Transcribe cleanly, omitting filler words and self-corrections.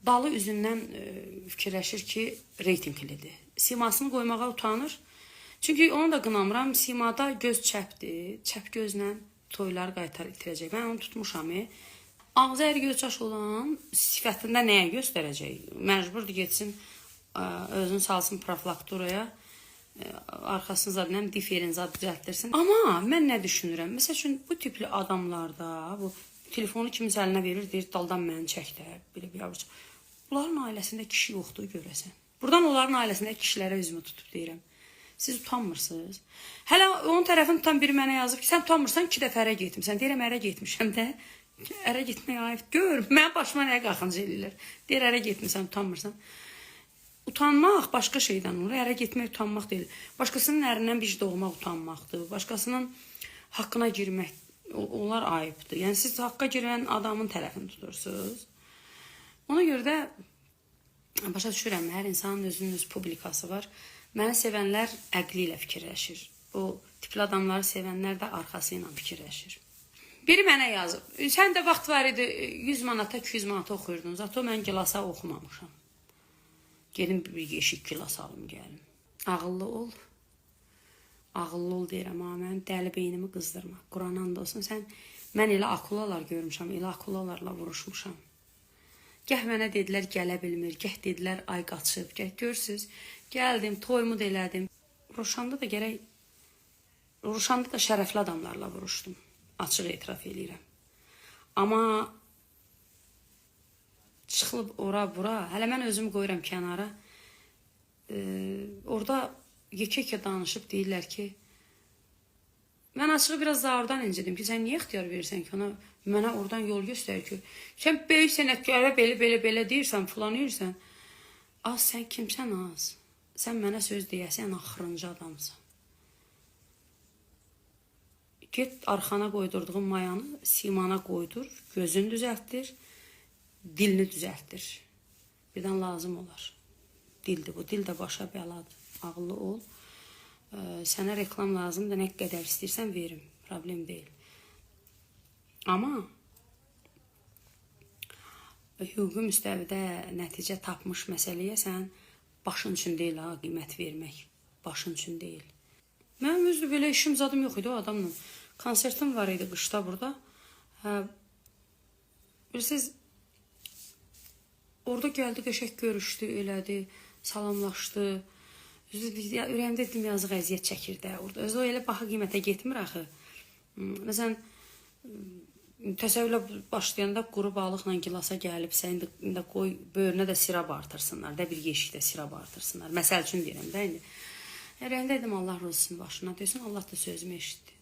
Dalı üzündən fikirləşir ki, reytinqlidir. Simasını qoymağa utanır. Çünki onu da qınamıram. Simada göz çəpdir. Çəp gözlə toylar qaytar itirəcək. Mən onu tutmuşam. Ağzı əyri göz çaş olan sifətində nəyə göstərəcək? Məcburdur getsin, özünü salsın profilaktoraya. Arxasını zad nəm diferin zad düzəltdirsin. Amma mən nə düşünürəm? Məsəl üçün bu tipli adamlarda bu telefonu kiminsə əlinə verir, deyir daldan məni çək də, belə bir yavrucu. Bunların ailəsində kişi yoxdur görəsən. Burdan onların ailəsində kişilərə üzümü tutub deyirəm. Siz utanmırsınız. Hələ onun tərəfini tutan biri mənə yazıb ki, sən utanmırsan 2 dəfə ərə getmisən. Deyirəm ərə getmişəm də. Ərə getmək ayıb. Gör, mənim başıma nəyə qaxınc eləyirlər. Deyir ərə getmisən, utanmırsan. Utanmaq başqa şeydən olur. Ərə getmək utanmaq deyil. Başqasının ərindən bir doğmaq utanmaqdır. Başqasının haqqına girmək onlar ayıbdır. Yəni siz haqqa girən adamın tərəfini tutursunuz. Ona görə də başa düşürəm, hər insanın özünün öz publikası var. Məni sevənlər əqli ilə fikirləşir. O tipli adamları sevənlər də arxası ilə fikirləşir. Biri mənə yazıb. Sən də vaxt var idi 100 manata, 200 manata oxuyurdun. Zato mən gilasa oxumamışam. Gedim bir yeşik gilas alım gəlim. Ağıllı ol. Ağıllı ol deyirəm ha, mənim dəli beynimi qızdırma. Quran and olsun sən mən elə akulalar görmüşəm, elə akulalarla vuruşmuşam. Gah mənə dedilər gələ bilmir, gah dedilər ay qaçıb, gah görürsüz. Gəldim, toyumu da elədim. Ruşanda da gərək Ruşanda da şərəfli adamlarla vuruşdum. Açıq etiraf eləyirəm. Amma çıxılıb ora bura, hələ mən özümü qoyuram kənara. Orada yekə-yekə danışıb deyirlər ki, mən açığı biraz Zaurdan incidim ki, sən niyə ixtiyar verirsən ki, ona mənə oradan yol göstər ki, sən böyük sənətkara belə belə belə deyirsən, filan deyirsən. Az sən kimsən az? Sən mənə söz deyəsən axırıncı adamsan. Get arxana qoydurduğun mayanı simana qoydur, gözünü düzəltdir, dilini düzəltdir. Birdən lazım olar. Dildir bu, dil də başa bəladır. Ağıllı ol. Sənə reklam lazımdır, nə qədər istəyirsən verim. Problem deyil. Amma hüquqi müstəvidə nəticə tapmış məsələyə sən başın üçün deyil ha, qiymət vermək. Başın üçün deyil. Mənim özü belə işim zadım yox idi o adamla. Konsertim var idi qışda burada. Hə, bilirsiniz, orada gəldi, qəşəng görüşdü, elədi, salamlaşdı. Özü ürəyimdə dedim yazıq əziyyət çəkir də orada. Özü o elə baha qiymətə getmir axı. Məsələn, təsəvvürlə başlayanda quru balıqla gilasa gəlibsə, indi qoy böyrünə də sirab artırsınlar da, bir yeşikdə sirab artırsınlar. Məsəl üçün deyirəm də indi. Ürəyimdə dedim Allah rozusunu başına desin, Allah da sözümü eşitdi.